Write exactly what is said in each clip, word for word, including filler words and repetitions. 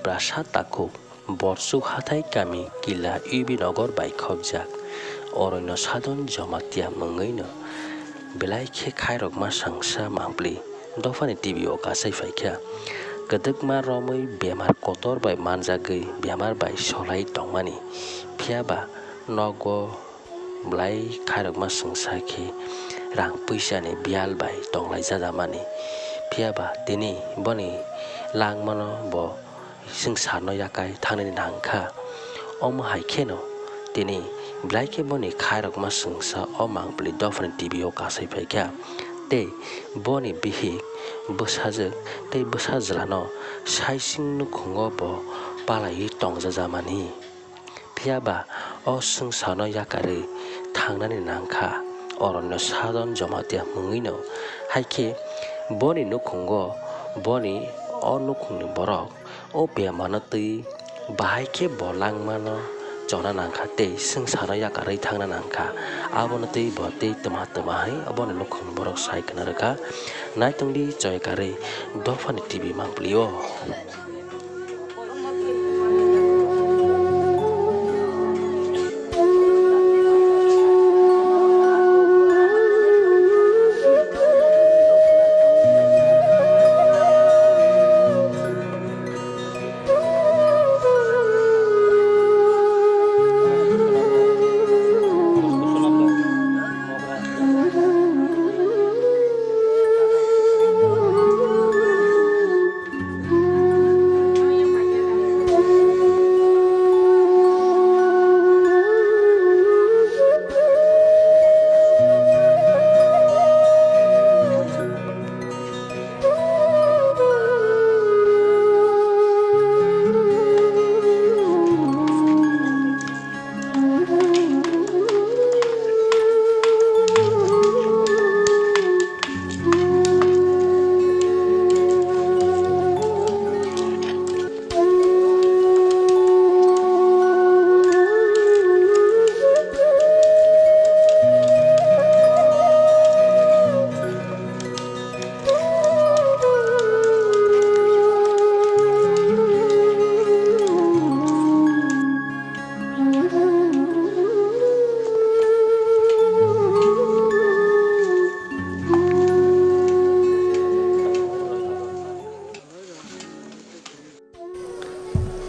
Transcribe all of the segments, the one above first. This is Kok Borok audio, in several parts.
Tiprasa takhuk Borsuk hathai kami Kila U B Nogor bai khobjak Oroino Sadon Jomatia mwngwino belai khe khairokma swngsa mangpli dophani T V o kasai phaikha. Kwdwkma romwi bemar kotor bai manjagwi bemar bai solai tongmani, phiyaba nogo belai khairokma swngsa khe rang puisani biyal bai tonglai jajamani. Phiyaba tini boni langmano bo swngcharno yakai thangnani nangkha. Omo hai kheno tini belai khe boni khairokma swngsa o mangpili dophani T V o kasai phaikha. Tei boni bihik, bwsajwk tei bwsajwlano saising nukhungo bo palaiwi tongjajamani. Phiyaba o swngcharno yakarwi thangnani nangkha, Oroino Sadon Jomatia mwngwino. Haikhe boni nukhungo boni o nukhungni borok o bemarno twi bahai khe bo langmano chona nangkha tei swngcharno yakarwi thangna nangkha. Abono twi bo tei twma twma hai boni nukhungni borok sai khna rwkha. Naitongdi choikarwi dophani T V mangpili o.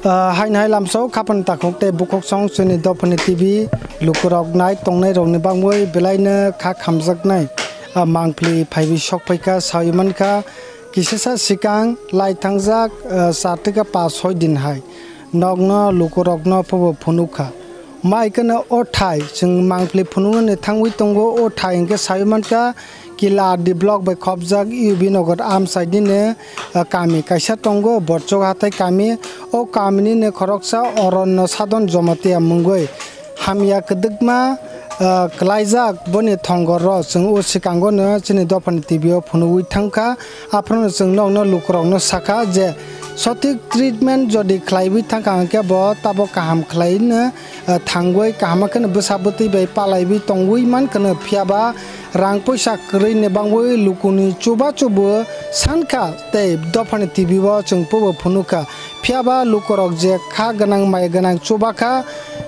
Ah, haino hai lamsao khapang takhuk tei bukhuk song chini dophani T V lukurok nai tongnai rokni bangwi belaino kha khamjaknai, ah, mangpili phaiwi sokphaikha sawi mankha. Kisasa swkang lai thangjak, ah, char tei kha pas soi din hai nokno lukurokno phobo phunukha. Mai kheno o thai chwng mangpili phunuknani thangwi tongo, o thai hwnkhe sawi mankha Kila R D block bai khopjak U B Nagar amchaini, ah, kami kaisa tongo, Borchok hathai kami. O kamini khoroksa Oronno Sadon Jomatia mungwi hamya kwdwkma, ah, kwlaijak boni thongor rok chwng o swkango no chini dophani T V o phunugwi thangkha. Aphuru no chwng nokno lukurokno sakha je sothik treatment jodi khlaiwi thangkha hwnkhe bo tabok kaham khlaino, ah, thangwi kaham kheno bwsa bwtwi bai palaiwi tongwi mankha no, phiyaba rang puisa kwrwini bangwi lukuni chubachu bo sankha tei dophani T V o chwng phubo phunukha. Phiyaba lukurok je kha gwnang mai gwnang chubakha,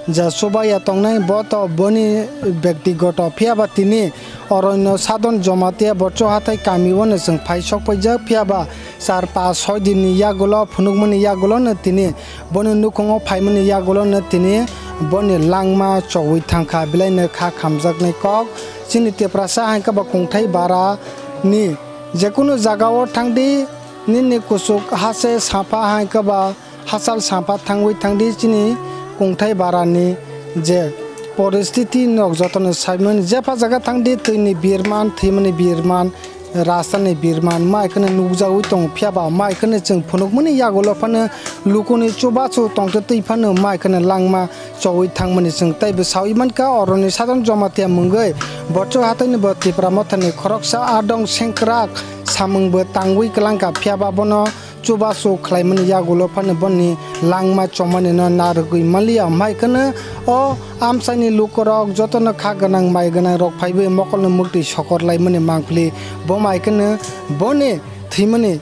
je chubaya tongnai bo to boni bektigoto. Phiyaba tini Oronno Sadon Jomatia Borchok hathai kami o no chwng phai sokpaijak. Phiyaba char pas soi din ni yagulo phunukmani yagulo no tini boni nukhungo phaimani yagulo no tini boni langma chowi thangkha, belaino kha khamjaknai kok. Chini Tiprasa hai khe bo kungthai bara ni jekunu jaga o thangdi, nini kuchuk hase sapha hai khe ba hachal sapha thangwi thangdi, chini kungthai bara ni je poristiti nok jotono saimani jepha jaga thangdi, twi ni birman, thwimani birman, rasta ni birman mai kheno nukjagwi tongo, phiyaba mai kheno chwng phunukmani yagulo phano lukuni chubachu tongtwi twi phano mai kheno langma chowi thangmani chwng teibo sawi mankha. Oronno Sadon Jomatia mungwi Borchok hathai ni bo Tipra Motha ni khoroksa adong sengkrak samung bo tangwi kwlangkha, phiyaba bono chubachu khlaimani yagulo phano boni langma chomani no narwgwi manliya. Mai kheno o amchaini lukurok jotono kha gwnang mai gwnang rok phaiwi mokolno muktwi sokor laimani mangpili. Bo mai kheno boni thwimani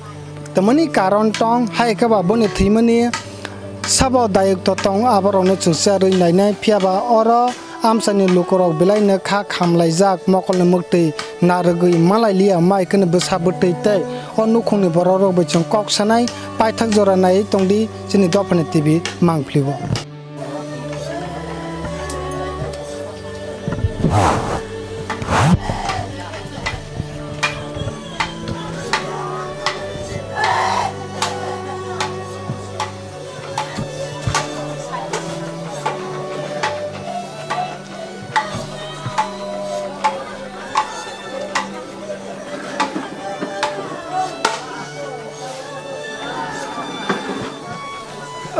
tamani karon tong, hai khe ba boni thwimani Sabo dayok to tong, aborokno chwng cherwi nainai, phiyaba oro amchaini lukurok belaino kha khamlaijak, mokolni mwktwi narwgwi malailiya, mai kheno bwsa bwtwi tei o nukhungni borokrok bai chwng kok sanai, paithak jora naiwi tongdi chini dophani T V Mangpili o.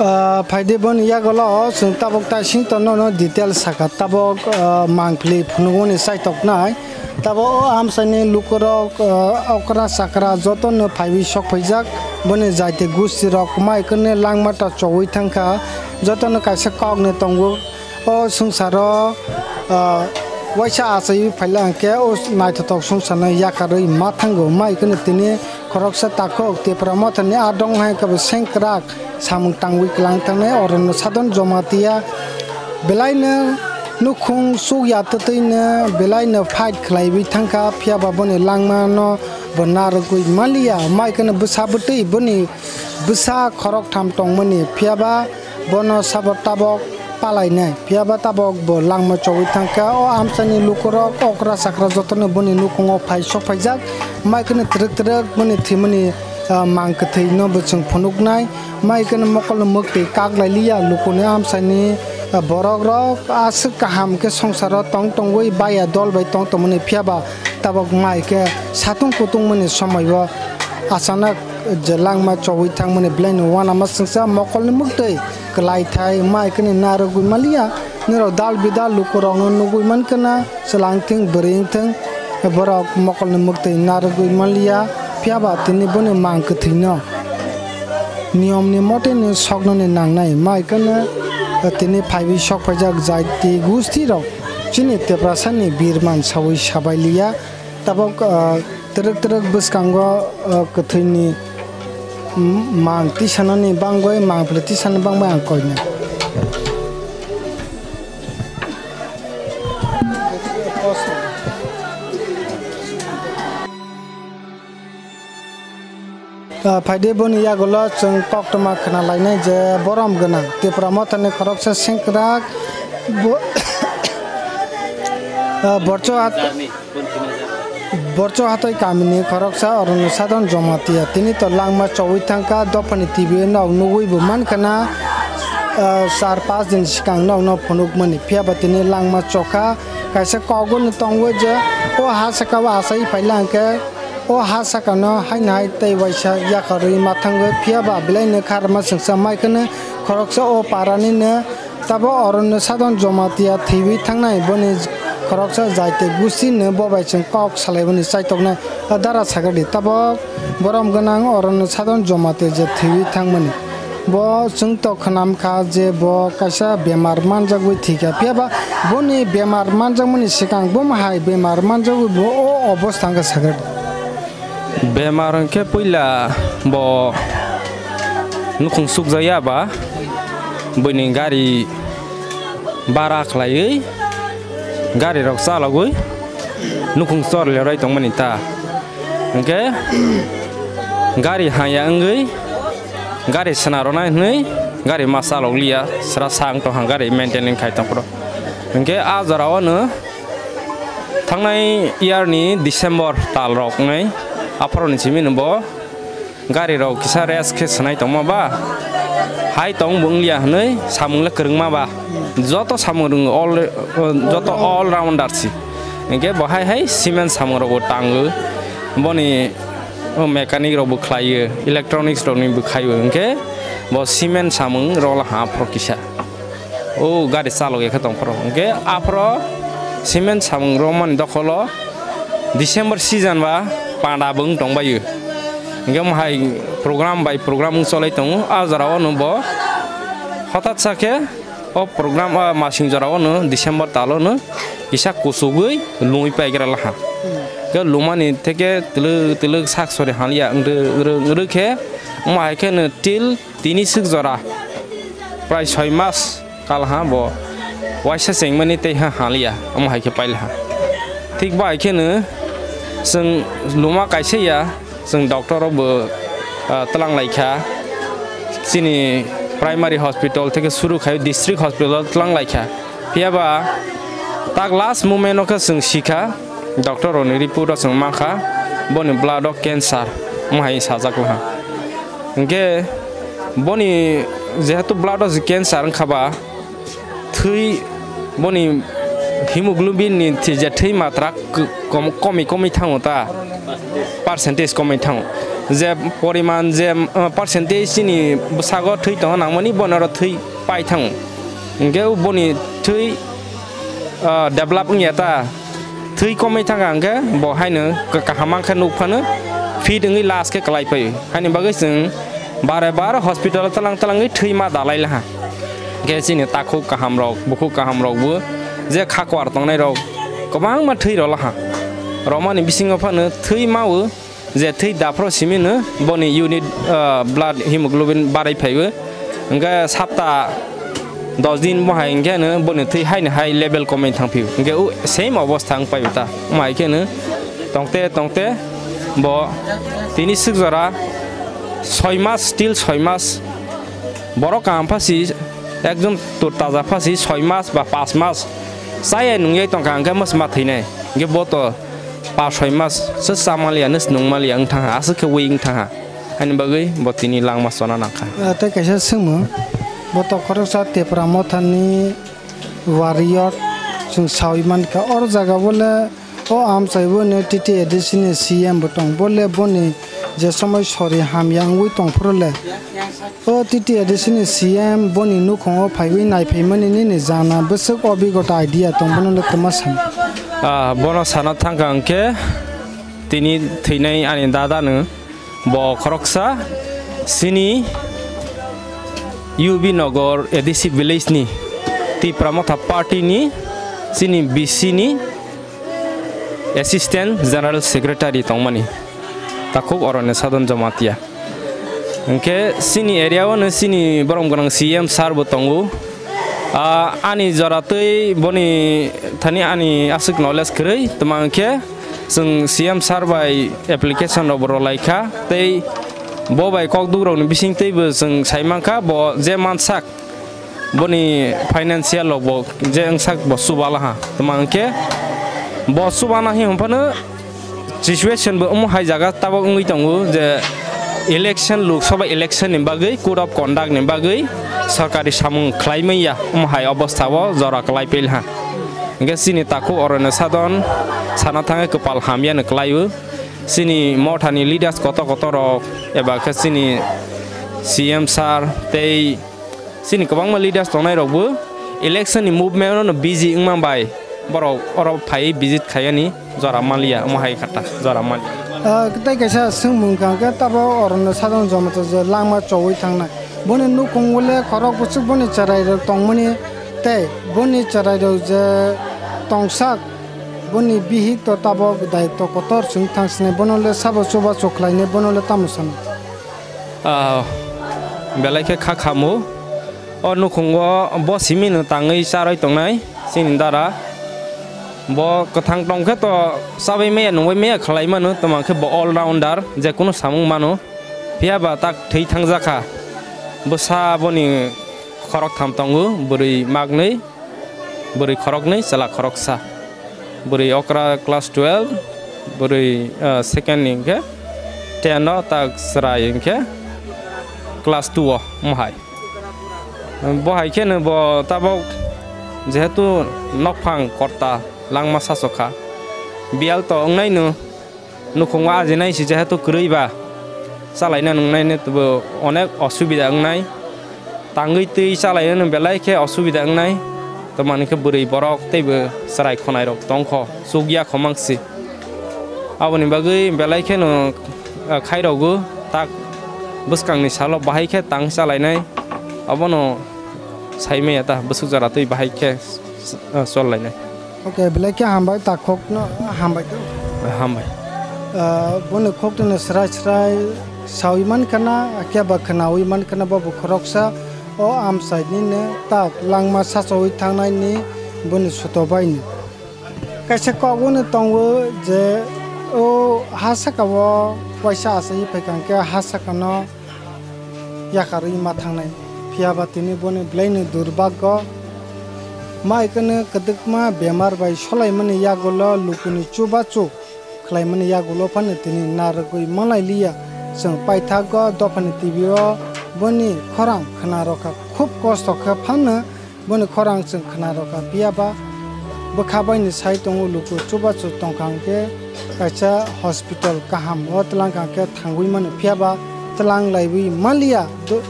Ah, phaidi boni yagulo chwng tabuk taising tono no detail saka tabuk, ah, Mangpili phunukmani chaitoknai. Tabuk o amchaini lukurok, ah, okra chakra jotono phaiwi sok phaijak, boni jaiti gustirok mai kheno langma ta chowi thangkha, jotono kaisa kokni tongo. O swngcharo, ah, waisa achaiwi phaila hwnkhe o naithothok swngcharno yakarwi ma thango, mai kheno tini khoroksa takhuk Tipra Mothani a dong hai khe bo sengkrak samung tangwi kwlang thangnai Arunno Sadon Jomatia belaino nukhung chukya twtwino belaino fight khlaiwi thangkha, phiyaba boni langmano bo narwgwi manliya, mai kheno bwsa bwtwi boni bwsa khoroktham tongmani, phiyaba bono sabo tabok palainai, phiyaba tabok bo langma chogwi thangkha. O amchaini lukurok okra chakra jotono boni nukhungo phai sok phaijak, mai kheno twrwk twrwk boni thwimani, ah, mang kwthwino bo chwng phunuknai, mai kheno mokolni mwktwi kaklailiya lukuni amchaini, ah, borokrok aswk kaham khe songsaro tong tongwi baiya dol bai tong tongmani, phiyaba tabok mai khe satung kutungmani somoio achanak je langma chogwi thangmani belaino uanama swngcha mokolni mwktwi kwlaithai mai kheno narwgwi manliya. Norok dal bidal lukurokno nugwi mankha na, chwla wngthung bwrwi wngthung, borok mokolni mwktwi narwgwi manliya, phiyaba tini boni mang kwthwino niyomni moteno soknani nangnai mai kheno tini phaiwi sok phaijak jaiti gustirok chini Tiprasani birman sawi sabailiya. Tabok, ah, twrwk twrwk bwskango, ah, kwthwini, mm, mang tisanani bangwi, mang phili tisanani bangwi ang koinai. Ah, phaidi boni yagulo chwng koktwma khna lainai je borom gwnang Tipra Mothani khoroksa sengkrak bo-, ah, Borcho hat-, Borcho Hatoi kamini khoroksa Arunno Sadon Jomatia tini to langma chogwi thangkha, dophani T V nok nugwi bo mankha na, ah, char pas din swkang nokno phunukmani, phiyaba tini langma chokha, kaisa kokbo no tongo je o ha saka o achai phaila hwnkhe, o ha sakano haino hai tei waisa yakarwi ma thango, phiyaba belaino kharma swngcha mai kheno khoroksa o paranino tabo Arunno Sadon Jomatia thwiwi thangnai, boni khoroksa jaiti gustino bo bai chwng kok salaiboni chaitoknai. O dara sagadi tabok borom gwnang Arunno Sadon Jomatia je thwiwi thangmani. Bo chwng tok khwnam kha je bo kaisa bemar manjagwi thwikha, phiyaba boni bemar manjakmani swkang bo hai bemar manjagwi bo o obostha wngkha sakhe. Bemar hwnkhe puila bo nukhung sukjakya ba, buini gari bara khlaiwi gari rok chalogwi nukhung chor lerai tongmani ta. Hwnkhe gari haya wngwi gari swnam rwnai hwnwi gari ma chalok liya, sra sa wng tongkha gari maintenance khai tongphuru. Hwnkhe a jora o no thangnai year ni December tal rok wngnai aphuru ni simi no bo gari rok kisa rest khe swnai tongma ba, hai tong bo wngliya hwnwi samung le kwrwngma ba, joto samung rwngo all, joto all rounder si. Hwnkhe bo hai hai cement samung rok bo tango, boni o mechanic rok bo khlaio, electronics rok ni bo khaio, hwnkhe bo cement samung rok la ha phoro kisa. O gari chalok ya khe tong phoro. Hwnkhe aphoro cement samung romani dokholo December season ba panda bo wng tong baio. Hwnkhe mohai program bai program wng cholai tongo. A jora o no bo hothat sa khe o program, o masing jora o no December tal o no kisa kuchugwi lungwi paigra laha. Hwnkhe lumani theke twlwk twlwk sak sori haliya wng rw khe, omo hai khe no til tini swk jora Prai soi mas kal ha bo waisa chengmani tei ha haliya, omo hai khe paila ha. Thik bai kheno chwng luma kaisa ya, chwng doctor rok bo, ah, twlang lai kha. Chini primary hospital theke suru khai district hospital twlang lai kha. Phiya ba tak last moment o khe chwng si kha, doctor rokni report o chwng ma kha, boni blood o cancer, omo hai sajak laha. Hinkhe boni jehetu blood o cancer wngkha ba, thwi boni hemoglobin ni thwi je thwi matra k-, kom-, komi komi thango ta, percentage komi thango. Je poriman je, uh, percentage chini bwsago thwi tongo nangmani, bono oro thwi pai thango. Hinkhe boni thwi, uh, develop wngya ta, thwi komwi thangkha hwnkhe bo haino ka-, kaham mankhe nuk phano fit wngwi last khe kwlai phaio. Haini bagwi chwng bare bare hospital twlang twlangwi thwi ma dalai laha. Khe chini takhuk kaham rok, bukhuk kaham rok bo je kha kwar tongnai rok kwbangma thwi rw laha. Romani bisingo phano thwi mao je thwi daphro simi no boni unit, ah, blood hemoglobin barai phaibo. Hingke sapta dos din bo hai hingke no boni thwi haino high level komoi thang phio. Hingke o same obostha wng pai ta. Omo hai khe no tongte tongte bo tini swk jora soi mas, still soi mas. Borok kaham phasi, ekjon to taja phasi soi mas ba pas mas chaya nungyai tongkha, hingke mwsma thwinai. Hingke bo to pas soi mas se cha maliya, nw snung maliya wng thang ha, aswk khe ui wng thang ha. Ani bagwi bo tini langma chona nang kha. Ah, tei kaisa swngmung, bo to khoroksa Tipra Mothani warrior chwng saui man kha. Oro jaga bo le o amchai bo no T T A D C ni C M bo tong, bo le boni je somoi sori hamya wngwi tong phuru le. O T T A D C ni C M boni nukhungo phaiwi naiphaimani nini jana bwswk obigota idea tong, bono le twma sani? Ah, bono sana thangkha hwnkhe tini thwinai ani dadano bo khoroksa chini U B Nogor A D C village ni Tipra Motha party ni chini B C ni Assistant General Secretary tongmani, takhuk Orono Sadon Jamatia. Hwnkhe chini area o no chini borom gwnang C M sir bo tongo. Ah, ani jora twi boni thani ani aswk knowledge kwrwi, twma hwnkhe chwng C M sir bai application rok bo rwlai kha, tei bo bai kok duk rokni bising twi bo chwng sai mankha, bo je mansak boni financial rok bo je wngsak bo chubala ha. Tama hwnkhe bo chubana hi hwnphano situation bo omo hai jaga tabok wngwi tongo je election, Lok Sabha election ni bagwi, code of conduct ni bagwi, sorkari samung khlai manya, omo hai obostha o jora kwlai pil ha. Hwnkhe chini takhuk Orono Sadon sana thangwi kwpal hamya no kwlai o. Chini mothani leaders kotor kotor rok eba khe chini C M sir tei chini kwbangma leaders tongnai rok bo election ni movement no busy wngma bai borok oro phaiwi visit khaiyani jora manliya, omo hai kha ta jora manliya. Ah, tei kaisa swngmung kha hwnkhe, tabok Orono Sadon Jamatia je langma chowui thangnai, boni nukhungo le khorok bwswk boni cherai rok tongmani tei boni cherai rok je tongsak, boni bihik to tabok daitw kotor chwng thang sinai, bono le sabo chubachu khlainai, bono le tamo sano? Ah, belai khe kha khamu. O nukhungo bo simi no tangwi charwi tongnai chini dara. Bo kwthang tong khe to chabai maya nungbai maya khlai mano, tamo khe bo all rounder, je kunu samung mano. Phiya ba tak thwi thang jakha. Bwsa boni khorok tham tongo, bwrwi maknwi. Bwrwi khoroknwi, chwla khoroksa. Bwrwi okra class twelve, bwrwi, ah, second ni hwnkhe ten o, tak chwrai hwnkhe class two o, omo hai. Bo hai kheno bo tabok jehetu nokphang korta langma sasokha, biyal to wngnaino. Nukhungo ajinai se jehetu kwrwi ba, chalaina nungnaino teibo onek osubida wngnai. Tangwi twi chalainano belai khe osubida wngnai. Tamoni khe bwrwi borok teibo chwrai khwnairok tongkho, chukya khomang se. Aboni bagwi belai kheno, ah, khairokgo tak bwskangni salo bahai khe tang chalainai. Abono saimaya ta bwswk jora twi bahai khe, ah, chol lainai. Ok, belai khe hambai, takhukno hambai. Hambai. Ah, boni khukno swrai swrai saui mankha na, khe ba khwnaui mankha na, bo bo khoroksa, O amchaini no tak langma sachawi thangnaini boni sutobaino. Kaisa kok wngwi tongo je o ha sakao waisa achaiwi phaikha hwnkhe ha sakano yakarwi ma thangnai. Phiya ba tini boni belaino durbaggo. Mai kheno kwdwkma bemar bai solaimani yagulo lukuni chubachu khlaimani yagulo phano tini narwgwi manlai liya. Chwng paithago dophani T V o boni khorang khna rwkha, khub kosto khe phano boni khorang chwng khna rwkha. Phiya ba bwkha baini sai tongo, luku chubachu tongkha hwnkhe kaisa hospital kaham o twlang kha hwnkhe thangwi mano, phiya ba twlang laiwi manliya. Do-,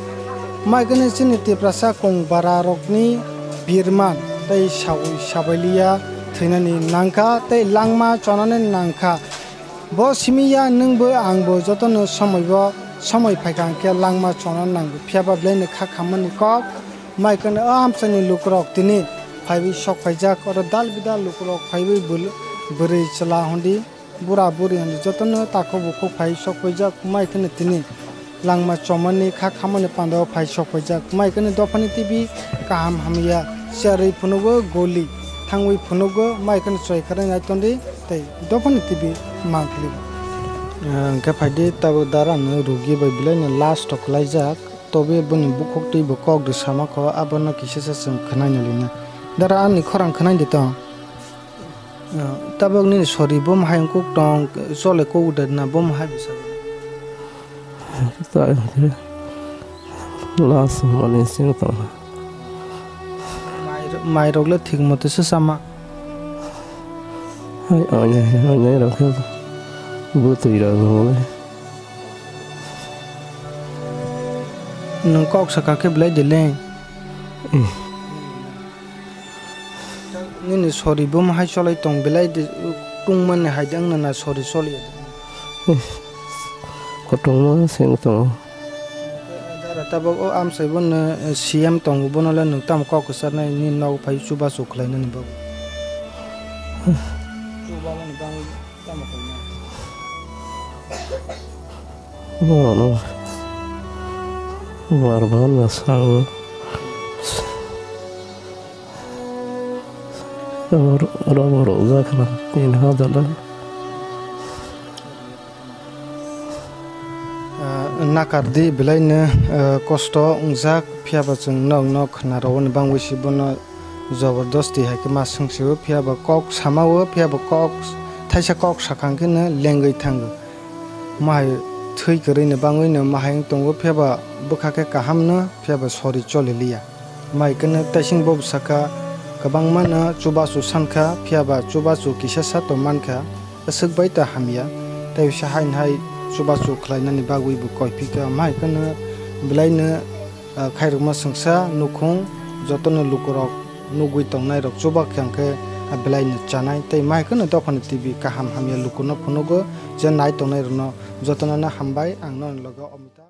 mai kheno chini Tiprasa kong bara rokni birman tei sawi sabailiya thwinani nangkha tei langma chonani nangkha. Bo simi ya nwngbo angbo jotono somoibo somoi phaikha hwnkhe langma chona nango, phiya ba belaino kha khammani kok. Mai kheno o amchaini lukurok tini phaiwi sok phaijak, oro dal bidal lukurok phaiwi bwrwi chwla hwndi. Bura buri hwnwi jotono takhuk bukhuk phai sok paijak, mai kheno tini langma chomani kha khamani pandao phai sok paijak, mai kheno dophani T V kaham hamya, cherwi phunugo goli thangwi phunugo, mai kheno choi kharwi nai tongdi tei dophani T V mangkhli. Hwnkhe phaidi tabuk dara no rugi bai belaino last o kwlaijak, tobe boni bukhuk twi bo kok de sama kho, abono kisa sa chwng khwnai nalina. Dara ani khorang khwnai de tong. Tabuk nini sori bo hai wngkuk tong, chole kok da na bo hai bwsa. Last money sing tong. Mai, mai rok le thik mote se sama. Hai, anya, anya rok khe bwtwi rok le. Nwng kok saka khe belai de le. Nini sori bo hai cholai tong belai de, tungmani hai de wngna na sori choli ya de. Kotongma seng tongo. Dara tabuk o amchai bono, eh, C M tongo, bono le nwng tamo kok kwcharnai, nini nogo phai chubachu khlainani bagwi. Chubamani bagwi tamo khlainai? Bono bar bar na sao. Robo rojak na tin hajar. Ah, nakardi belaino, ah, kosto wngjak, phiya ba chwng nok nok khna rwani bangwi si bono jobordosti hai khe ma swngsio, phiya ba kok samao, phiya ba kok thaisa kok sakha hwnkhe no lengwi thango. Mahai thwi kwrwini bangwino mahai wng tongo, phiya ba bwkha khe kaham no, phiya ba sori choli liya. Mai kheno taising bo bwsakha, kwbangma no chubachu sankha, phiya ba chubachu kisa sa to mankha, aswk bai ta hamya. Tei bisa haini hai chubachu khlainani bagwi bo koi phikha, mai kheno belaino, ah, khairokma swngsa nukhung jotono lukurok nugwi tongnai rok chuba khe hwnkhe, ah, belaino chanai tei mai kheno dophani T V kaham hamya lukuno phunugo je nai tongnai rokno jotono no hambai ang noni loge Amitabh.